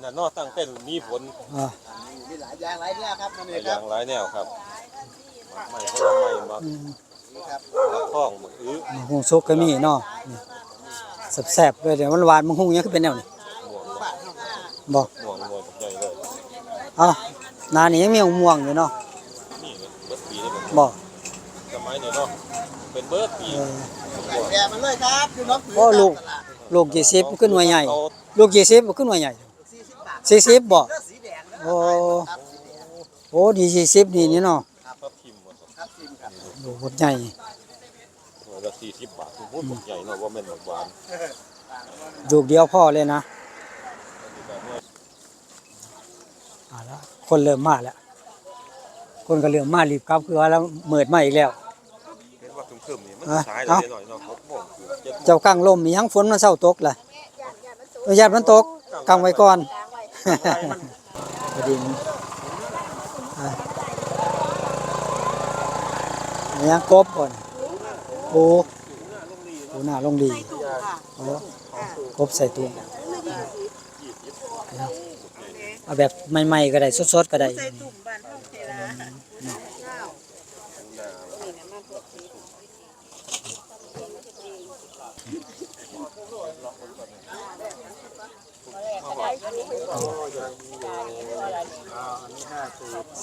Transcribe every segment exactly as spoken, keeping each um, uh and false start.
น่ะเนาะ ตั้งแต่มีฝน อ่า มีหลายอย่างหลายแนวครับ มื้อนี้ครับ หลายอย่างหลายแนวครับ หมากไม้ผลไม้ หมาก อืม หมากทอง หมากอื้อ หมากฮุ่งสุกก็มีเนาะ นี่ แซ่บๆเลย เดี๋ยวมันหวาน หมากฮุ่งยังคือเป็นแนวนี้ ม่วง บ่ ม่วง ม่วงใหญ่เลย เอ้า หน้านี้ยังมีม่วงอยู่เนาะ นี่เบิดปีเลย บ่ สมัยนี้เนาะ เป็นเบิดปี เออ แกะมาเลยครับ อยู่หนองผือ โอ้ ลูก ตลาด ลูกยี่สิบขึ้นหน่วยใหญ่ ลูกยี่สิบขึ้นหน่วยใหญ่ สี่สิบบาท สี่สิบบ่ เลือกสีแดงเด้อ โอ้ ครับ สีแดง โอ้ นี่สี่สิบนี่ นี่เนาะ ครับ ทับทิมบ่ ทับทิมครับ ลูกบักใหญ่ หน่วยละสี่สิบบาท โอ้โห บักใหญ่เนาะ บ่แม่นบักหวาน ลูกเดียวพอเลยนะ เอาละ คนเริ่มมาแล้ว คนก็เริ่มมา รีบกลับ คือว่าแล้วมืดมาอีกแล้ว เห็นว่าครึ้มๆนี่ มัน ฮะ สายแล้ว เอ้า เด้หน่อยเนาะ หกโมงเกือบ เจ็ดโมง เจ้ากังลมอีหยัง ฝนมันเซาตกล่ะ เออ ย่านมันตก กังไว้ก่อน กระดิ่ง อ่ะ อีหยัง กบก่อน โอ้ โอ้ หน้าลงดี ใส่ถุงค่ะ โอ้ ค่ะ กบใส่ถุง เอาแบบใหม่ๆก็ได้ สดๆก็ได้ ใส่ถุงบ้านเฮาเทละ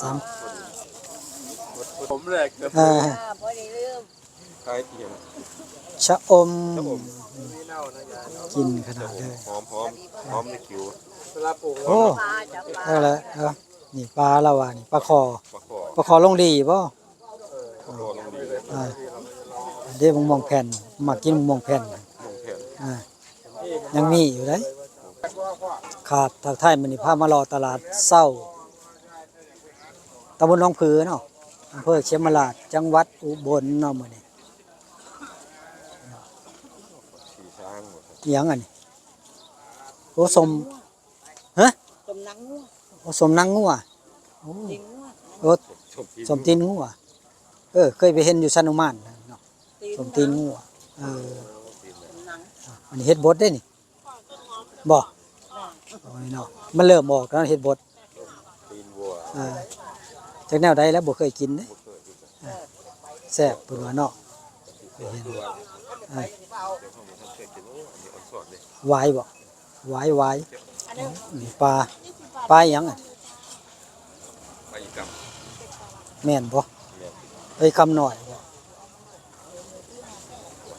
สาม ผมแหลก เออ ขายเตียง ชะอม ชะอม กินขนาดเลย หอมหอมหอมในคิว โอ้ เอาละ เอา นี่ปลาละว่า นี่ปลาคอ ปลาคอ ปลาคอลงดีบ่ ปลาคอลงดี อ่า เด้ มะม่วงแผ่น มักกินมะม่วงแผ่น มะม่วงแผ่น อ่า ยังมีอยู่เด้ ครับ ทักทาย มื้อนี้พามาเลาะตลาดเช้า ตำบลหนองผือเนาะ อำเภอเขมราฐ จังหวัดอุบลเนาะ มื้อนี้ ขี่ช้างหมดครับ อิหยังอันนี้ โอ้ ส้ม ฮะ ส้มหนังงัว โอ้ ส้มหนังงัว โอ้ ตีนงัว โอ้ ส้มตีน ส้มตีนงัว เออ เคยไปเห็นอยู่ชานุมานเนาะ ตีน ส้มตีนงัว เออ ส้มหนัง อันนี้เห็ดบดเด้นี่ บ่ โอ้ยเนาะ มันเริ่มออกแล้วเห็ดบด ตีนวัว อ่า จักแนวใดแล้วบ่เคยกินเด้ บ่เคยกิน อ่า แซ่บเพิ่นว่าเนาะ เคยเห็น อ่า เดี๋ยวผมเคยกิน โอ้ อันนี้อ่อนสอนเลย หวายบ่ หวาย หวาย อันนี้ นี่ปลา ปลาอิหยังอะ ปลาอีกำ แม่นบ่ แม่น ปลาอีกำน้อยบ่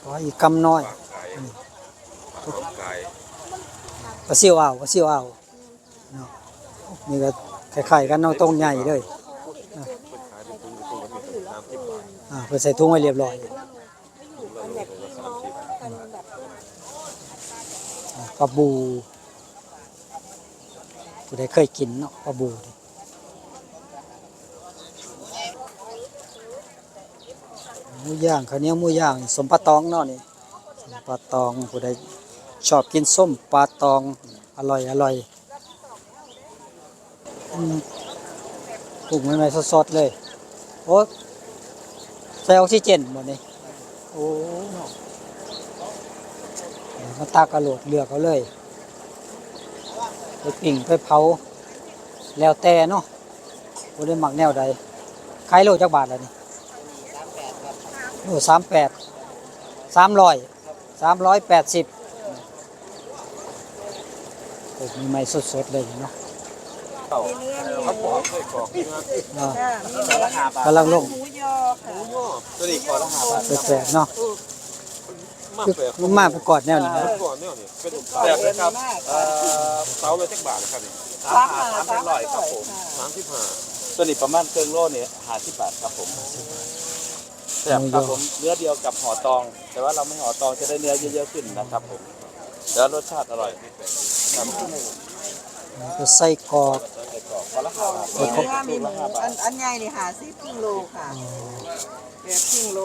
ปลาอีกำน้อย ปลาขาย อืม ปลาขาย ปลาซิวอ่าว ปลาซิวอ่าว เนาะ นี่ก็คล้ายๆกันเนาะ ตรงใหญ่เลย อ่ะ เพิ่นขายเป็นถุงเป็นถุงก็มีสามสิบบาท อ่า เพิ่นใส่ถุงไว้เรียบร้อย อ่า ปลาบู ผู้ใดเคยกินเนาะ ปลาบูนี่ หมูย่าง ข้าวเหนียวหมูย่าง ส้มปลาตองเนาะนี่ ส้มปลาตอง ผู้ใดชอบกินส้มปลาตอง อร่อย อร่อย อืม ปลูกใหม่ๆ สดๆ เลย โอ้ ใส่ออกซิเจนบ่นี่ โอ้ เนาะ มาตักเอาโลด เลือกเอาเลย ไปปิ้ง ไปเผา แล้วแต่เนาะ ผู้ใดมักแนวใด ขายโลจักบาทล่ะนี่ โลสามแปด สามร้อย สามร้อยแปดสิบ ปลูกใหม่ๆ สดๆ เลยเนาะ เขาบอกให้กรอกเนื้อ อ่า จ้า มีหมู กำลังลง หมูยอค่ะ หมูยอ ตัวนี้กรอกละห้าบาท แปลกๆ เนาะ มาแปลก คือมาประกอบแนวนี้ ประกอบแนวนี้ เป็นแบบนะครับ เอ่อ เต๋าละจักบาทนะครับนี่ สามห้า สามร้อยครับผม สามสิบห้า ตัวนี้ประมาณเคิ่งโลนี่ห้าสิบบาทครับผม แซ่บครับผม เนื้อเดียวกับห่อตอง แต่ว่าเราไม่ห่อตองจะได้เนื้อเยอะๆขึ้นนะครับผม แล้วรสชาติอร่อยครับ แล้วก็ไส้กรอก ไส้กรอก คนละห้าบาท อัน อันใหญ่นี่ห้าสิบ ครึ่งโลค่ะ แบบครึ่งโล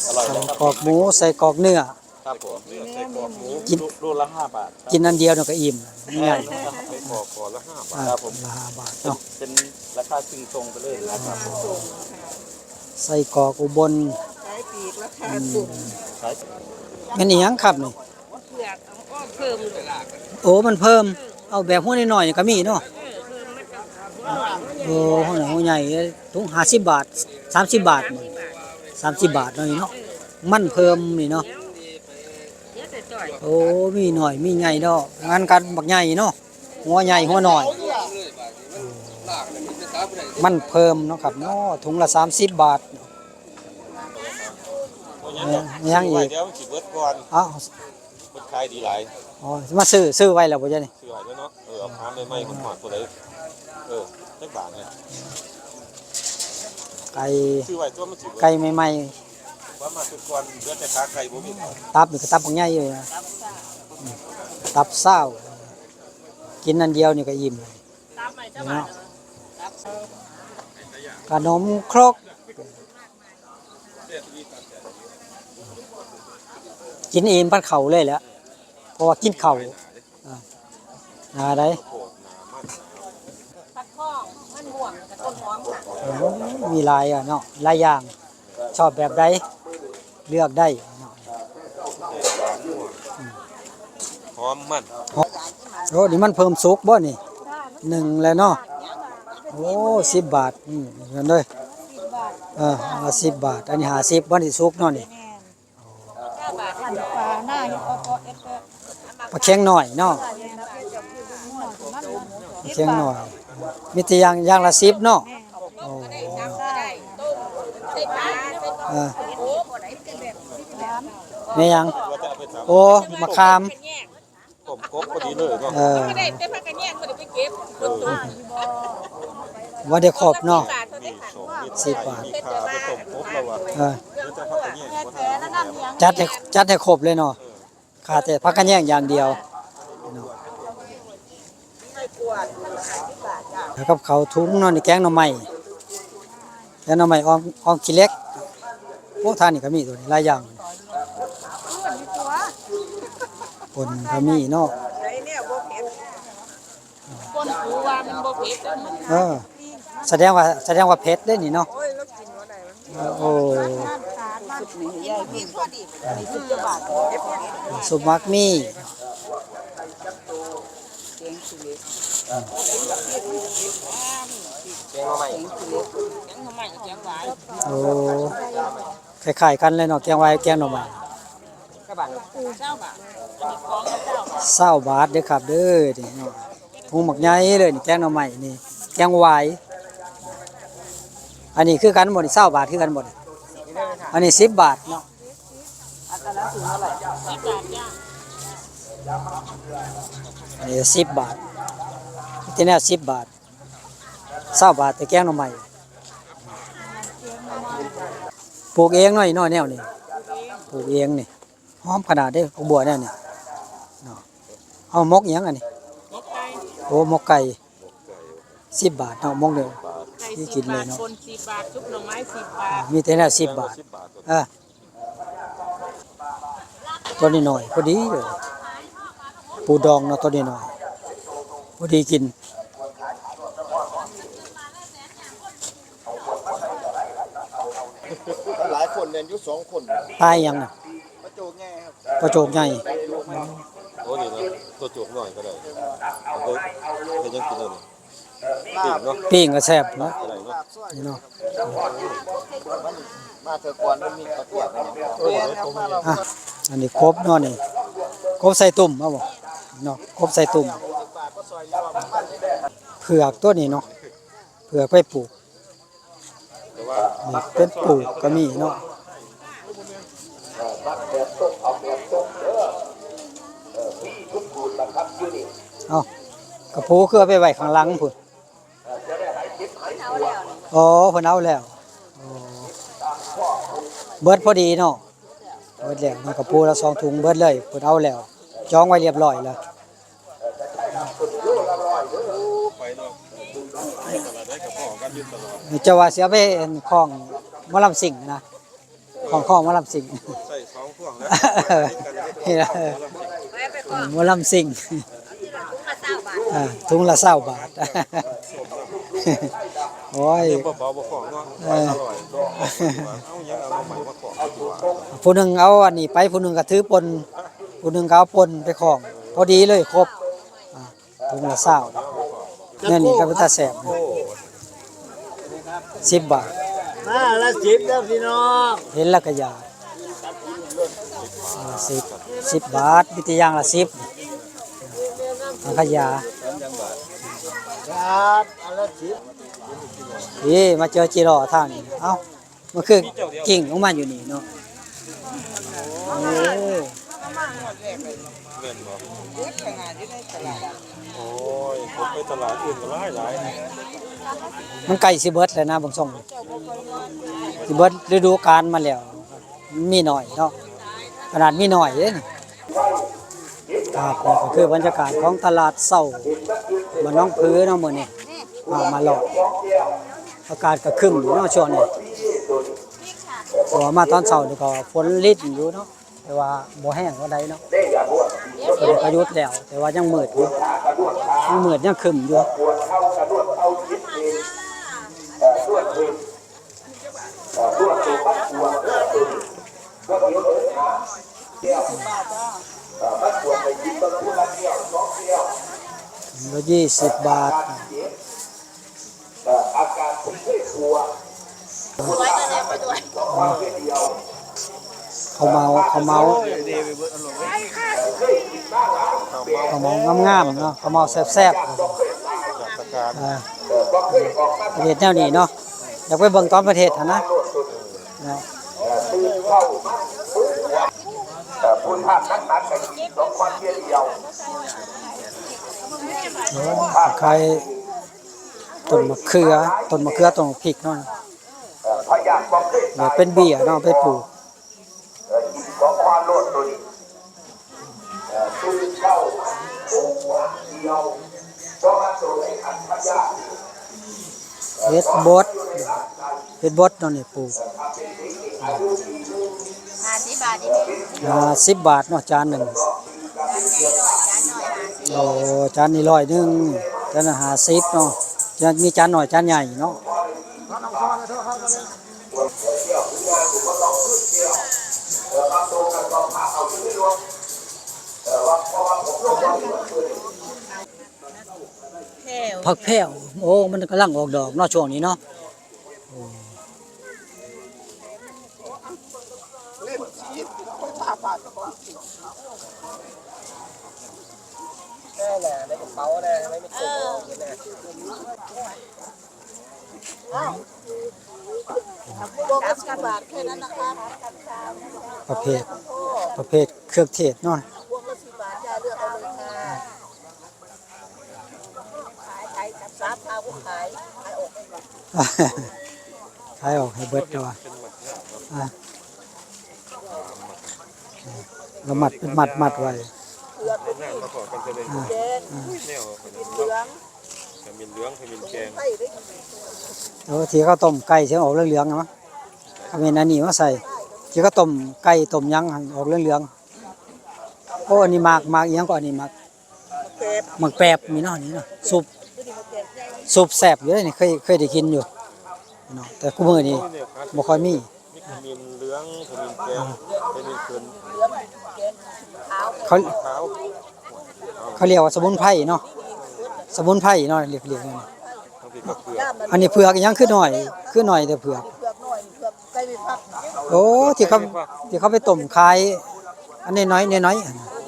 อร่อยเลยครับ กรอกหมู ไส้กรอกเนื้อ ครับผม ไส้กรอกหมู กิน ลูก ลูกละห้าบาทครับ กินอันเดียวเนี่ยก็อิ่ม ใช่ ง่าย ครับ ไส้กรอก ห่อละห้าบาท อ่า ครับผม ละห้าบาทเนาะ เป็นราคาครึ่งตรงไปเลยนะครับผม ไส้กรอกอุบล ขายปลีกราคาถูก ขาย แม่นอีหยังครับนี่ เผือกเอาอ้อมเพิ่มลูก โอ้ มันเพิ่ม เอาแบบหัวน้อยๆนี่ก็มีเนาะ โอ้ หัวน้อยหัวใหญ่ ถุงห้าสิบบาท สามสิบบาท สามสิบบาทเนาะนี่เนาะ มันเพิ่มนี่เนาะ โอ้ มีน้อย มีใหญ่เนาะ งานกันบักใหญ่เนาะ หัวใหญ่หัวน้อย มันเพิ่มเนาะครับเนาะ ถุงละสามสิบบาท เออ ยังอีก ซื้อไว้เดี๋ยวมันสิเบิดก่อน อ้าว มันขายดีหลาย อ๋อ มาซื้อ ซื้อไว้แล้วบ่จ๊ะนี่ ซื้อไว้แล้วเนาะ เออ เอาขาใหม่ๆ มันหอดตัวใด เออ จักบาทเนี่ย ไก่ ซื้อไว้ตัวมันสิเบิด ไก่ใหม่ๆ ว่ามาซื้อก่อน เหลือแต่ขาไก่บ่มี ตับนี่ก็ตับบักใหญ่อยู่นะ ตับซาว กินอันเดียวนี่ก็อิ่มเลย เนาะ ขนมครก กินอิ่มพันเข่าเลยแหละ เพราะว่ากินเข่า อ่า อะไร ผักทอง มันม่วง กับต้นหอมค่ะ โอ้ มีหลายอ่ะเนาะ หลายอย่าง ชอบแบบใด เลือกได้เนาะ หอมมัน โอ้ นี่มันเพิ่มสุกบ่นี่ หนึ่งแล้วเนาะ โอ้ สิบบาท อืม เงินเด้อ เออ เอาสิบบาท อันนี้ห้าสิบ บ่นี่สุกเนาะนี่ ปลาหน้ายังเอา ปลาแข้งน้อยเนาะ ปลาแข้งน้อย มีแต่อย่าง อย่างละสิบเนาะ โอ้ เออ แม่หยัง โอ้ มะขาม ต้มกบพอดีเลยเนาะ เออ ได้แต่ผักกะแยงบ่ได้ไปเก็บ เออ บ่ได้ครบเนาะ มีสอง มี สิบบาท มีข่าไปต้มกบแล้ววะ เออ เดี๋ยวจะผักกะแยง จัดให้ จัดให้ครบเลยเนาะ ขาดแต่ผักกะแยงอย่างเดียวเนาะ แล้วกับข้าวถุงเนาะ นี่แกงหน่อไม้ แกงหน่อไม้อ่อม อ่อมขี้เหล็ก โอ้ ทางนี้ก็มีตัวนี้หลายอย่าง ป่นก็มีเนาะ ป่นปูว่ามันบ่เผ็ดเด้อ เออ แสดงว่า แสดงว่าเผ็ดเด้อนี่เนาะ โอ้ ซุปหมักหมี่ แกงหน่อไม้ แกงหน่อไม้ แกงหวาย โอ้ คล้ายๆกันเลยเนาะ แกงหวาย แกงหน่อไม้ ซาวบาท อันนี้ของละซาวบาท ซาวบาทเด้อครับเด้อ นี่เนาะ ถุงบักใหญ่เลยนี่ แกงหน่อไม้นี่ แกงหวาย อันนี้คือกันบ่นี่ ซาวบาทคือกันบ่นี่ อันนี้สิบบาทเนาะ อันนี้สิบบาท ที่แนวสิบบาท ซาวบาท แต่แกงหน่อไม้ ปลูกเองเนาะ อีน้อยแนวนี่ ปลูกเองนี่ หอมขนาดเด้ ผักบัวแนวนี่ เนาะ เอาหมกหยังอันนี้ หมกไก่ โอ้ หมกไก่ สิบบาทเนาะ หมกเดียว ไก่ นี่ สิบ กินเลย บาท เนาะ ป่น สิบ บาท ซุปหน่อไม้ สิบ บาท มีแต่แนว สิบบาท เออ ตัวน้อยๆ พอดีเลย ปูดองเนาะ ตัวน้อยๆ พอดีกิน หลายคนเนี่ยอยู่สองคน ปลาอีหยังน่ะ ปลาโจกใหญ่ครับ ปลาโจกใหญ่ โอ้ นี่นะ ตัวโจกน้อยก็ได้ เอาไป ไปยังกินเลยนี่ ปิ้งเนาะ ปิ้งก็แซ่บเนาะ อะไรเนาะ นี่เนาะ มาเถอะก่อน มันมีข้าวเปียก อ่ะ อันนี้กบเนาะนี่ กบใส่ตุ่มเอาบ่ เนาะ กบใส่ตุ่ม เผือกตัวนี้เนาะ เผือกไปปลูก นี่เป็นปลูกก็มีเนาะ เอา กระปูคือเอาไปไว้ข้างหลังพุ้น อ๋อ เพิ่นเอาแล้ว อ๋อ เบิดพอดีเนาะ เบิดแล้วเนาะ กระปูละสองถุงเบิดเลย เพิ่นเอาแล้ว จองไว้เรียบร้อยแล้ว ไปเนาะ ตลาดได้กับพ่อกันอยู่ตลอด เจ้าว่าสิเอาไปอันของหมอลำซิ่งนะ ของ ของหมอลำซิ่ง ใส่สองพวงแล้ว เห็นแล้ว หมอลำซิ่ง อ่า ถุงละซาวบาท โอ้ย เดี๋ยวเบาๆ บ่ของเนาะ เออ อร่อย เอาหยังเอามาใหม่มาของดีกว่า ผู้หนึ่งเอาอันนี้ไป ผู้หนึ่งก็ถือป่น ผู้หนึ่งก็เอาป่นไปของ พอดีเลยครบ ถุงละซาว แนวนี้ก็เป็นตาแซ่บนะ สิบบาท มาละสิบแล้วพี่น้อง เห็นแล้วก็อยาก อ่า สิบ สิบบาท มีแต่อย่างละสิบ สังขยา ครับ อันละสิบ นี่ มาเจอจิหล่อทางนี้ เอ้า มันคือกิ่งลงมาอยู่นี่เนาะ โอ้ แม่นบ่ โอ้ย ผมไปตลาดอื่นก็หลายหลาย มันใกล้สิเบิดแล้วนะ บางช่วง สิเบิดฤดูกาลมาแล้ว มีหน่อยเนาะ ขนาดมีหน่อยเด้นี่ ครับ นี่ก็คือบรรยากาศของตลาดเช้าบ้านหนองผือเนาะ มื้อนี้ อ่า มาเลาะ อากาศก็ครึ้มอยู่เนาะช่วงนี้ เพราะว่ามาตอนเช้านี่ก็ฝนรินอยู่เนาะ แต่ว่าบ่แห้งปานใดเนาะ ฝนก็หยุดแล้ว แต่ว่ายังมืดอยู่ ยังมืดยังครึ้มอยู่ ละยี่สิบบาท ข้าวเหมา ข้าวเหมา ข้าวเหมางามๆเนาะ ข้าวเหมาแซ่บๆ อ่า ประเภทแนวนี้เนาะ อยากไปเบิ่งตอนเพิ่นเฮ็ดหั้นนะ เนาะ โอ้ ขายต้นมะเขือ ต้นมะเขือ ต้นพริกเนาะ เนี่ยเป็นเบี้ยเนาะ ไปปลูก เฮ็ดบด เฮ็ดบดเนาะนี่ปลูก ห้าสิบบาทนี่แม่ ห้าสิบบาทเนาะ จานหนึ่ง จานน้อยห้าสิบ โอ้ จานนี้ร้อยหนึ่ง จานละห้าสิบเนาะ จะมีจานน้อยจานใหญ่เนาะ แพรว ผักแพรว โอ้ มันกำลังออกดอกเนาะช่วงนี้เนาะ โอ้ แน่ๆ ในกระเป๋านะ ไม่มีถุงเอาไว้กินนะ พวงละสิบบาทแค่นั้นนะคะ ประเภท ประเภทเครื่องเทศเนาะ พวงละสิบบาท ยายเลือกเอาเลยค่ะ ขาย ขาย สาม เท่า ขาย ขายออกให้หมด ขายออกให้เบิดตัว อ่ะ เรามัดเป็นมัดมัดไว้ เผือกก็มี อ่ะ อ่ะ แดง อ่ะ แนว ขมิ้นเหลือง ขมิ้นเหลือง ขมิ้นแกง เออ ที่เขาต้มไก่ที่ออกเหลืองๆนะ ขมิ้นอันนี้มาใส่ ที่เขาต้มไก่ต้มหยังหั่นออกเหลืองๆ โอ้ อันนี้หมาก หมากอิหยังก็อันนี้หมาก แปบ หมากแปบมีเนาะ นี่เนาะ ซุป ซุปแซ่บอยู่เด้นี่ เคย เคยได้กินอยู่เนาะ แต่คุมื้อนี้บ่ค่อยมี มีขมิ้นเหลือง ขมิ้นแกง อ่า ขมิ้นขึ้น เหลือง แกงขาว เขา ขาว เขาเรียกว่าสมุนไพรเนาะ สมุนไพรเนาะ เรียก เรียกอย่างนี้ อันนี้เผือกอิหยังคือหน่อย คือหน่อยแต่เผือก เผือกหน่อย เผือก ใส่ไม่พัก โอ้ ที่เขา ที่เขาไปต้มขาย อันน้อยๆ น้อย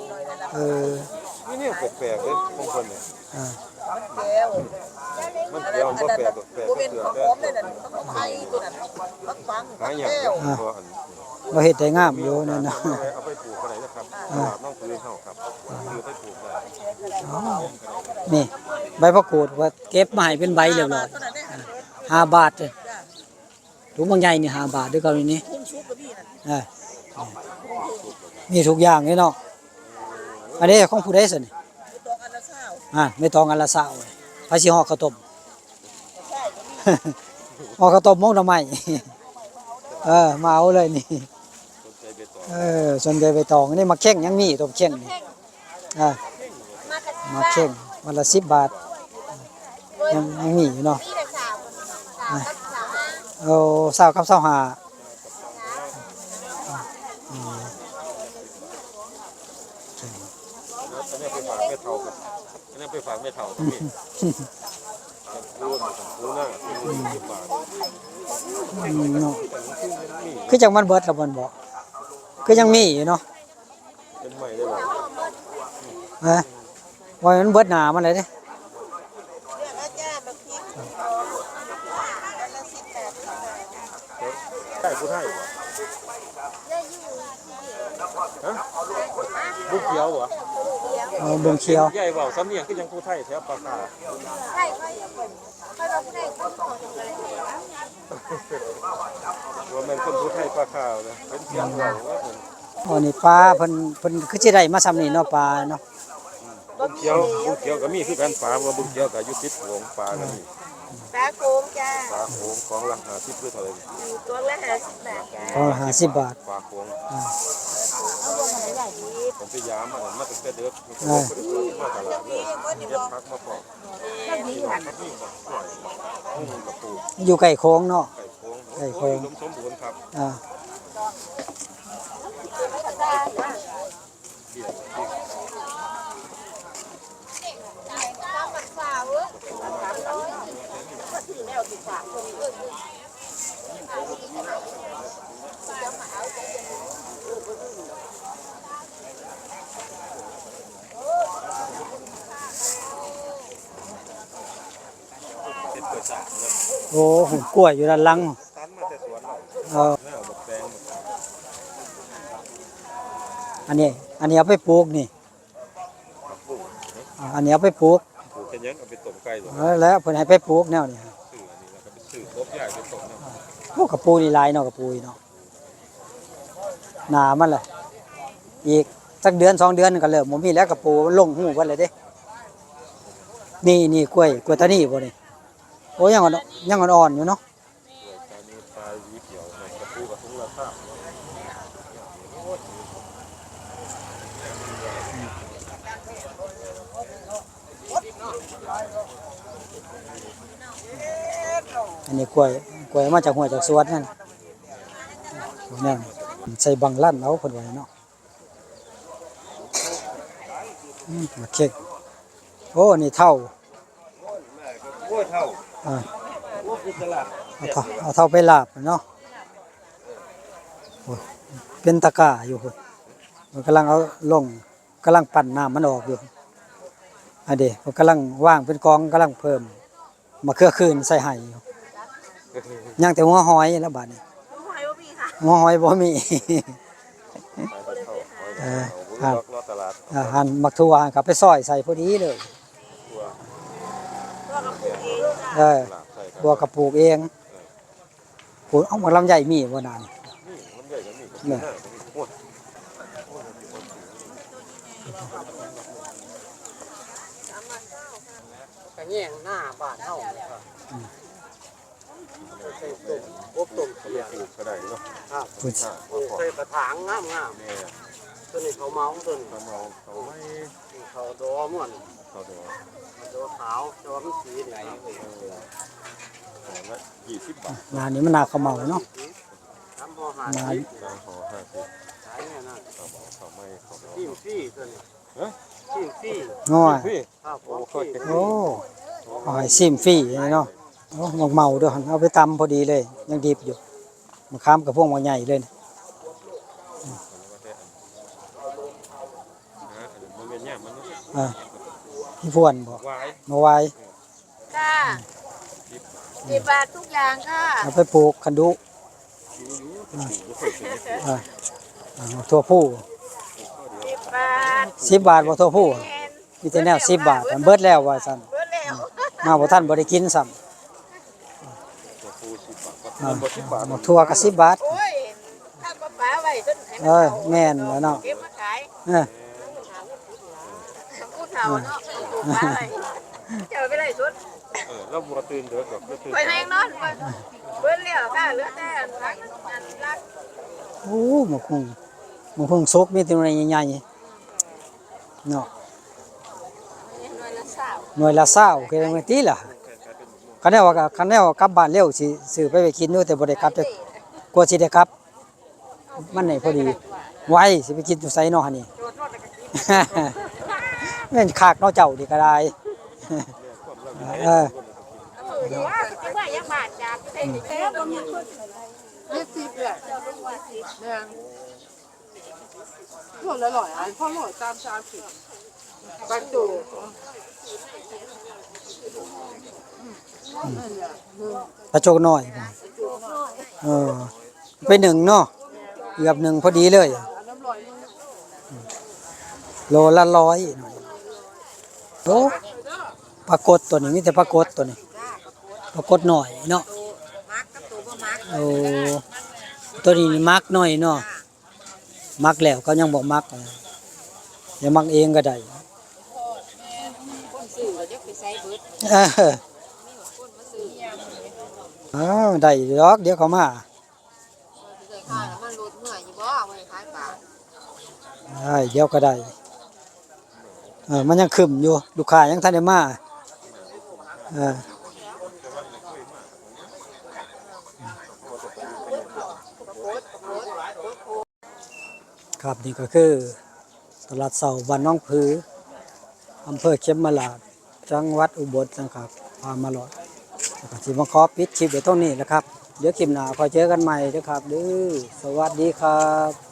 ๆ เออ นี่เนี่ยแปลกๆเลยของคนเนี่ย อ่า มันแก้ว มันแก้ว มันบ่แปลกหรอก แปลก บ่เป็น ก็เผือก ของหอมเลยนั่น ของไทยตัวนั้น ผักปัง หายาก ผักแก้ว อ่า เพราะอัน เราเฮ็ดได้งามอยู่นั่นนะ เอาไปปลูกอะไรนะครับ อ่า ตลาดหนองผือเฮาครับ คือไปปลูกได้ อ๋อ นี่ ใบผักกูดว่าเก็บมาให้เป็นใบเรียบร้อย อ่า ห้าบาทเลย ถุงบางใหญ่นี่ห้าบาทด้วยกันนี่ เออ มีทุกอย่างเลยเนาะ อันนี้ของผู้ใดสินี่ อ่า ไม่ต้องอันละซาว ไผสิห่อข้าวต้ม ห่อข้าวต้มมกหน่อไม้ เออ มาเอาเลยนี่ เออ สนใจใบตอง อันนี้หมากเข่งยังมี ต้มเข่งนี่ อ่ะ หมากเข่ง วันละสิบบาท ยัง ยังมีอยู่เนาะ อ่ะ เอา ซาวกับซาวห้า อืม อันนี้ไปฝากแม่เฒ่าครับ อันนั้นไปฝากแม่เฒ่าก็มี ปูนปูหน้าปูสิบบาท อืมเนาะ คือจังมันเบิดละมันบ่ คือยังมีอยู่เนาะ เป็นใหม่ได้บ่ ฮะ ว่ามันเบิดหนามันเลยเด้ ใช่ผู้ไทยบ่ ฮะ บุกเขียวบ่ เออ เบิ่งเขียว ใหญ่เว้าสำเนียงคือยังผู้ไทยแถวปากกา ว่าแม่นคนผู้ไทยปากขาวนะ เป็นเสียงเว้าว่าเพิ่น อ๋อ นี่ปลาเพิ่น เพิ่นคือสิได้มาส่ำนี่เนาะ ปลาเนาะ บุกเขียว บุกเขียวก็มีคือกัน ปลาว่าบุกเขียวก็อยู่ติดโขง ปลาก็มี ปลาโขงจ้า ปลาโขงของละห้าสิบหรือเท่าไหร่ อยู่ตัวละห้าสิบบาทจ้า ของละห้าสิบบาท ปลาโขง อ่า ผมไปยามมันมาตั้งแต่เด็ก อ่า มาตลาดเลย เก็บผักมาปอก อยู่ใกล้โขงเนาะ ใกล้โขง ใกล้โขง โอ้ยอุดมสมบูรณ์ครับ อ่า เป็นกล้วยสาบเนาะ โอ้ กล้วยอยู่ด้านหลัง ตัดมาแต่สวนเรา เออ เนี่ยบักแตง อันนี้ อันนี้เอาไปปลูกนี่ ผักบุ้ง อ่า อันนี้เอาไปปลูก ปลูกเป็นหยัง เอาไปต้มไก่เหรอ เออ แล้วเพิ่นให้ไปปลูกแนวนี้ ซื้ออันนี้แล้วก็ไปซื้อกบใหญ่ไปต้มเนี่ย โอ้ กะปูนี่หลายเนาะ กะปูนี่เนาะ หนามันแหละ อีกสักเดือนสองเดือนก็เริ่มบ่มีแล้ว กะปูมันลงฮู้เบิดเลยเด้ นี่ นี่กล้วย กล้วยตานีบ่นี่ โอ้ ยังอ่อน ยังอ่อนๆอยู่เนาะ กล้วยตานีปลายหวีเขียวนะ กะปูกะทุงละข้าม อันนี้กล้วย กล้วยมาจากห้วยจากสวนนั่น เนี่ย ใส่บังลั่นเอาเพิ่นว่าเนาะ อืม โอเค โอ้ นี่เฒ่า โอ้ย เฒ่า อ่า โอ้ย คือตลาด เอาเฒ่า เอาเฒ่าไปลาบเนาะ โอ้ย เป็นตะกร้าอยู่พุ้น มันกำลังเอาลง กำลังปั่นน้ำมันออกอยู่ อันเด้ มันกำลังวางเป็นกอง กำลังเพิ่มมะเขือคืนใส่ให้อยู่ ยังแต่หัวหอยแล้วบัดนี้ หัวหอยบ่มีค่ะ หัวหอยบ่มี เออ ครับ รอตลาด อ่า หั่นหมากถั่วหั่นก็ไปซอยใส่พอดีเลย ถั่ว ตัวกระปุกเองจ้ะ เออ ลาบใส่ครับ บัวกะปลูกเอง เออ ปลูก เอาหมากลำไยมีบ่นาน นี่ลำไยก็มี เนี่ย หน้าก็มี โอ้ย กะแยงหน้าบ้านเฮานี่ครับ อืม ใส่ต้ม อบต้มเขียด ปลูกก็ได้เนาะ ครับ ปลูก ปลูกใส่กระถางงามๆ แม่น ตัวนี้เขาเมา ตัวนี้เขาเมา เขาไว้ เขาดอม่วน เขาดอ ดอขาว แต่ว่ามันสีนี่ เออ ห่อละยี่สิบบาท งานนี้มันหนาเขาเมาเนาะ สามห่อห้าสิบ งาน สามห่อห้าสิบ ขายเนี่ยนะ เขาเมา เขาไม่ เขาดอ ซิมฟรีตัวนี้ ฮะ ซิมฟรี ง่อย ซิมฟรี ครับผม โอ้โห ซิมฟรี โอ้ เอาให้ซิมฟรีเลยเนาะ โอ้ หมากเมาเด้อ เอาไปตำพอดีเลย ยังดิบอยู่ มะขามกับพวกมะใหญ่เลยนี่ อ่า พี่พวนบอก หวาย มาไว้ จ้า สิบบาททุกอย่างค่ะ เอาไปปลูกคันดุ อ่า อ่า ถั่วพู สิบบาท สิบบาทบ่ถั่วพู แม่น มีแต่แนวสิบบาท เบิดแล้วว่าซั่น เบิดแล้ว มาบ่ทันบ่ได้กินซ้ำ อ่า หมากถั่วก็สิบบาท โอ้ย ถ้าก็ปลาไว้จนให้มัน เออ แม่นแล้วเนาะ เก็บมาขาย เออ ผู้เฒ่าเนาะ ปลูกปลาไว้ เจ้าไปไล่สด เออ แล้วบัวตื่นเด้อ ก็ตื่น ไปแฮงนอนก่อน เบิดแล้วค่ะ เหลือแต่อันหลังอันหลัง โอ้ หมากฮุ่ง หมากฮุ่งสุกมีแต่หน่วยใหญ่ๆ เนาะ หน่วยละซาว หน่วยละซาว คือหน่วยติล่ะ คันแนวว่า คันแนวว่ากลับบ้านเร็วสิซื้อไปไว้กินอยู่ แต่บ่ได้กลับ แต่กว่าสิได้กลับ มันนี่พอดี ไว สิไปกินอยู่ไสเนาะนี่ แม่นคักเนาะเจ้านี่ก็ได้ เออ เจ็ดสิบเลยแม่งโลละร้อยอันพ่อร้อยสามสามสิบปลาโจกนั่นแหละ ปลาโจกน้อยบ่ เออ ไปหนึ่งเนาะ เกือบหนึ่งพอดีเลย โลละร้อย โอ้ ปลากดตัวนี้ มีแต่ปลากดตัวนี้ ปลากดน้อยเนาะ มักกับตัวบ่มัก โอ้ ตัวนี้นี่มักน้อยเนาะ มักแล้วก็ยังบ่มักนะ เดี๋ยวมักเองก็ได้ คนซื้อก็จะไปใส่เบิด เออ คนมาซื้อ อ้าว ได้ดอก เดี๋ยวเขามา สิได้ค่าน้ำมันรถเมื่ออยู่บ่เอาไว้ขายปลา ได้ เดี๋ยวก็ได้ เออ มันยังครึ้มอยู่ ลูกค้ายังทันได้มา เออ ครับ นี่ก็คือตลาดเช้าบ้านหนองผือ อำเภอเขมราฐ จังหวัดอุบลนะครับ พามาเลาะ แล้วก็สิมาขอปิดคลิปไว้เท่านี้นะครับ เดี๋ยวคลิปหน้าค่อยเจอกันใหม่นะครับ เด้อ สวัสดีครับ